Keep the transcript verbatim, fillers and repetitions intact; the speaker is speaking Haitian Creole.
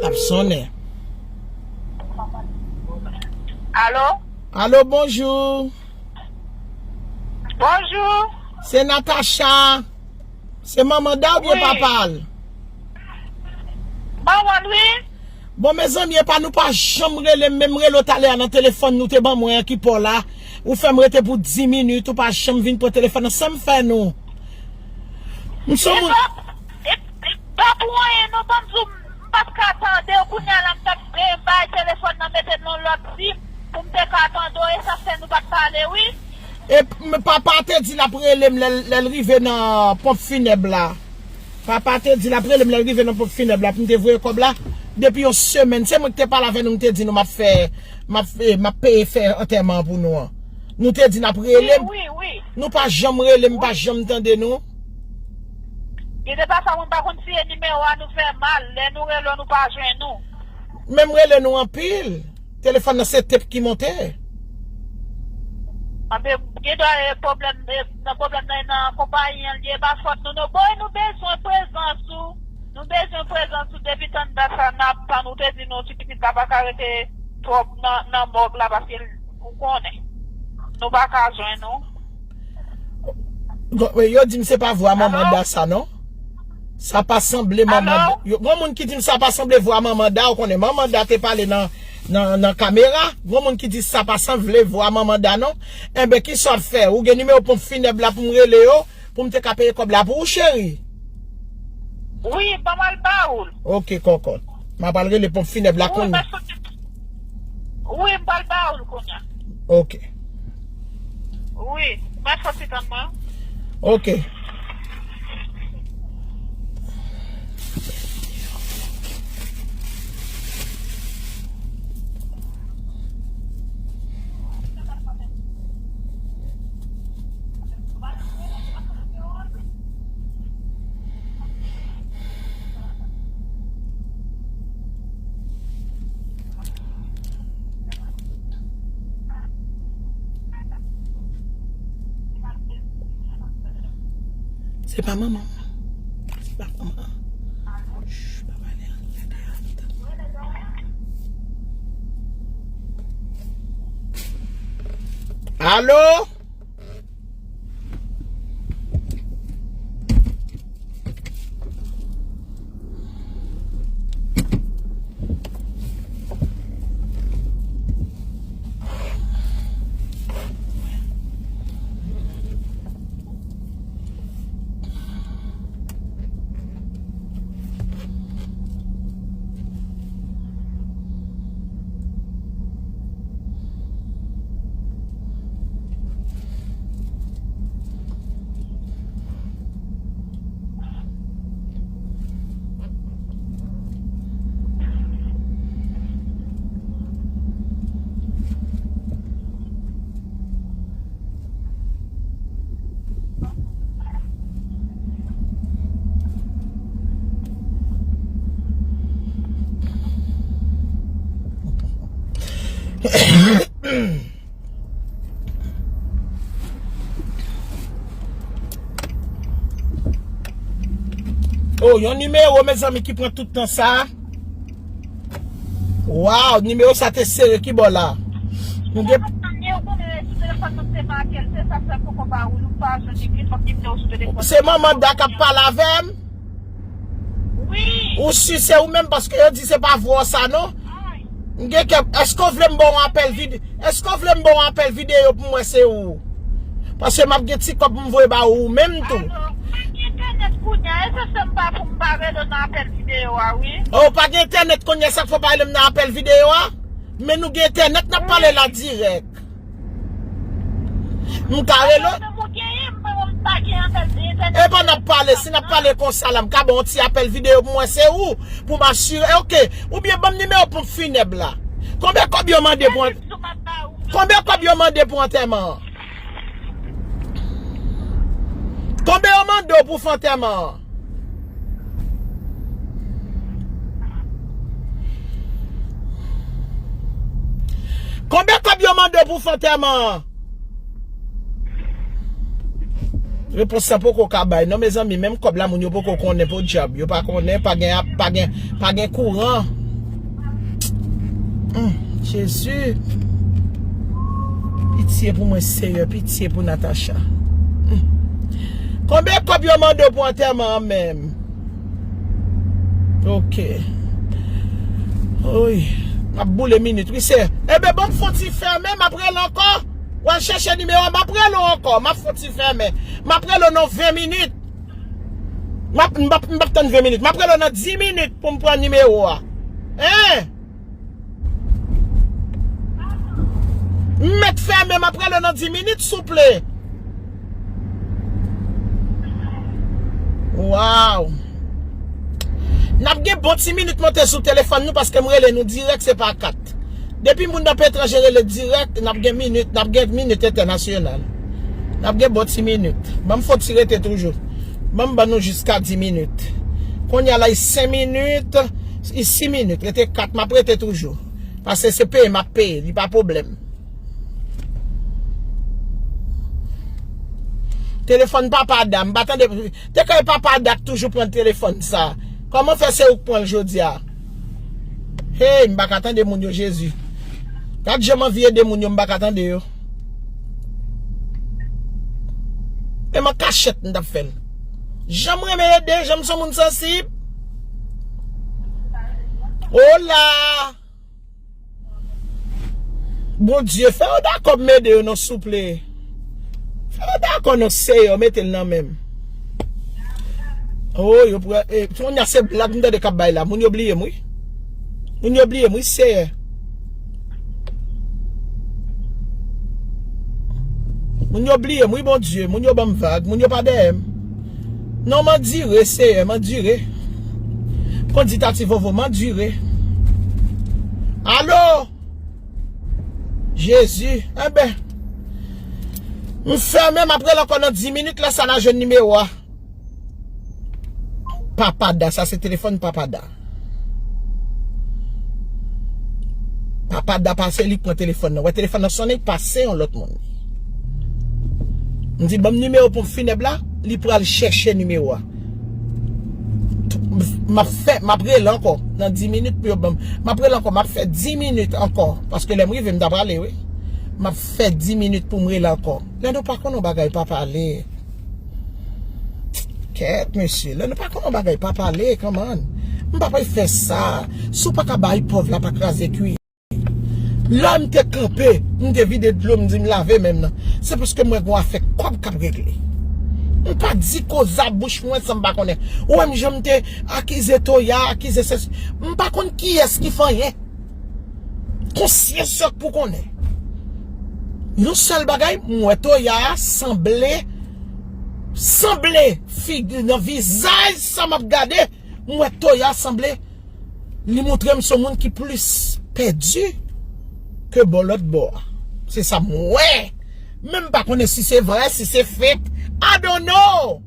L ap sonnen. Alo? Alo, bonjou. Bonjou. Se Natacha. Se manman Da oubyen papa l? Manman l, wi. Bon, mezanmi, epa nou pa janm rele m, menm rele w talè a nan telefòn nou te ban mwen an ki pa w la. Ou fè m rete pou dis minit, ou pa janm vin pran telefòn nan. Sa m fè nou? M sou moun. E pa, e, e pa pou anyen, non, ban m di w, m pa t ka tande w, kounye a la m t ap, e, bay telefòn nan mete nan lòt sim pou m te ka tande w, e sa fè nou pa t pale, wi. E p-, m, papa te di l ap rele m lè, lè l rive nan ponp finèb la. Papa te di l ap rele m lè l rive nan ponp finèb la pou m te voye kòb la. Depi yon semèn, se mwen ki te pale avè nou, m te di nou m ap fè, m ap, e, m ap peye fè antèman an pou nou an. Nou te di n ap rele m. Wi, wi, wi. Nou pa janm rele m, pa janm tande nou. Gen de pafwa moun pa konn siye nimewo a, nou fè mal. Lè nou rele w, nou pa jwenn ou. Men m rele nou anpil. Telefòn nan se tep ki monte. Anben, gen dwa e pwoblèm, e, nan pwoblèm nan, e nan konpayi an li ye, e pa fòt nou, non. Bon, e nou bezwen prezans ou. Nou bezwen prezans ou depi tann dat sa n ap tann ou te di nou ti pitit la pa ka rete twòp nan, nan mòg la paske l, ou konnen. Nou pa ka jwenn ou. Yo di m se pa vwa manman Da sa, non? Sa pa sanble manman Da. Gon moun ki di m sa pa sanble vwa manman Da, ou konnen manman Da te pale nan, nan, nan kamera. Gon moun ki di sa pa sanble vwa manman Da, non? Enben, kisa w ap fè? Ou gen nimewo ponp finèb la pou m rele yo, pou m te ka peye kòb la pou ou, cheri? Wi, ban m al ba ou l. Ok, kòkòt. M ap al rele ponp finèb la kounye a. Wi, m pral ba ou l kounye a. Ok. Wi, mèsi, tann mwen. Ok. Se pa manman. Se pa manman. Ch, pa pale an lagat. Alo? Oh, yon nimewo, mezanmi, ki pran tout tan sa. Waw, nimewo sa te sere ki bò la. Nou gen Se manman Da k ap pale avè m? Wi. Ou si se ou menm paske yo di se pa vwa w sa non? M gen kè, èske w vle m ba w apèl vide-, èske w vle m ba w apèl videyo pou m wè se ou? Paske m ap gen ti kòb pou m voye ba ou menm tou. Mwen gen entènèt kounye a, e se sèm pa pou m pa rele w nan apèl videyo a, wi. Oh, pa gen entènèt kounye a, sa k fè w pa rele m nan apèl videyo a? Men nou gen entènèt, n ap pale la dirèk. M ka rele w. Epa n ap pale, si n ap pale konsa la, m ka ba w yon ti apèl videyo pou m wè se ou, pou m asire. Ok, oubyen ban m nimewo ponp finèb la. Konbyen kòb yo mande pou an-, konbyen kòb yo mande pou antèman an? Konbyen yo mande w pou fè antèman an? Konbyen kòb yo mande w pou fè antèman an? Repons sa poko ka bay. Non, mezanmi, menm kòb la, moun yo poko konnen podyab. Yo pa konnen, pa gen, pa gen, pa gen kouran. Mm, Jezi. Pitye pou mwen, Seyè, pitye pou Natacha. Mm. Konbyen kòb yo mande w pou antèman an menm? Ok. Oy, m ap boule minit, wi, Seyè. Enben, ban m fon ti fèmen, m ap rele ankò. W al chèche nimewo a, m ap rele w ankò. M ap fon ti fèmen. M ap rele w nan ven minit. M ap, m ap, m ap tann ven minit. M ap rele w nan dis minit pou m pran nimewo a. Hein? M mèt fèmen, m ap rele w nan dis minit, souple. Waw. N ap gen bon ti minit monte sou telefòn nou paske m rele nou dirèk, se pa kat. Depi moun nan peyi etranje rele dirèk, n ap gen minit, n ap gen minit entènasyonal. N ap gen bon ti minit. Ban m fon ti rete toujou. Ban m ban nou jiska dis minit. Kounye a la, e senk minit, e sis minit, rete kat, m ap rete toujou. Paske se peye m ap peye, li pa pwoblèm. Telefòn papa Da, m pa tande. Te kay papa Da k toujou pran telefòn sa. Kòman fè se ou k pran l jodi a? Hey, m pa ka tande moun yo, Jezi. Gad jan m anvi ede moun yo, m pa ka tande yo. E m an kachèt m t ap fè l. Jan m renmen ede, jan m se yon moun sansib. Ola! Bondye, fè yo dakò m ede yo non, souple. Fè yo dakò non, Seyè, mete l nan men m. Oh, yo pran, eh, kounye a se blag m tande k ap bay la. Moun yo bliye m, wi. Moun yo bliye m, wi, Seyè. Moun yo bliye m, wi, Bondye. Moun yo ban m vag. Moun yo pa dèyè m. Non, m andire, Seyè, m andire. Kondita ti vovo, m andire. Alo? Jezi, enben. M fèmen, m ap rele ankò nan dis minit, lè sa n a jwenn nimewo a. Papa Da, sa se telefòn Papa Da. Papa Da pase, li pran telefòn nan. Wè telefòn nan sonnen, pase yon lòt moun. M di, "Ban m nimewo ponp finèb la," li pral chèche nimewo a. M ap fè, m ap rele ankò. Nan dis minit pou yo ban m. M ap rele ankò, m ap fè dis minit ankò. Paske lè m rive, m ta prale, wi. M ap fè dis minit pou m rele ankò. Lè nou pa konn yon bagay, pa pale. Kèt, mesye. Lè nou pa konn yon bagay, pa pale, kòman? M pa pral fè sa. Si w pa ka bay pòv la, pa kraze kwi. Lè m te kanpe, m te vide dlo, m di m lave men m nan. Se paske m wè gon afè kòb k ap regle. M pa di koze a bouch mwen san m pa konnen. Ou wè m jan m te akize Toya, akize se. M pa konn kiyès ki fè anyen. Konsyans yo k pou konnen. Yon sèl bagay, m wè Toya a sanble, sanble, figi nan vizaj sa m ap gade, m wè Toya a sanble, li montre m se yon moun ki plis pèdi ke bò lòt bò a. Se sa m wè. Men m pa konnen si se vrè, si se fake. I don't know.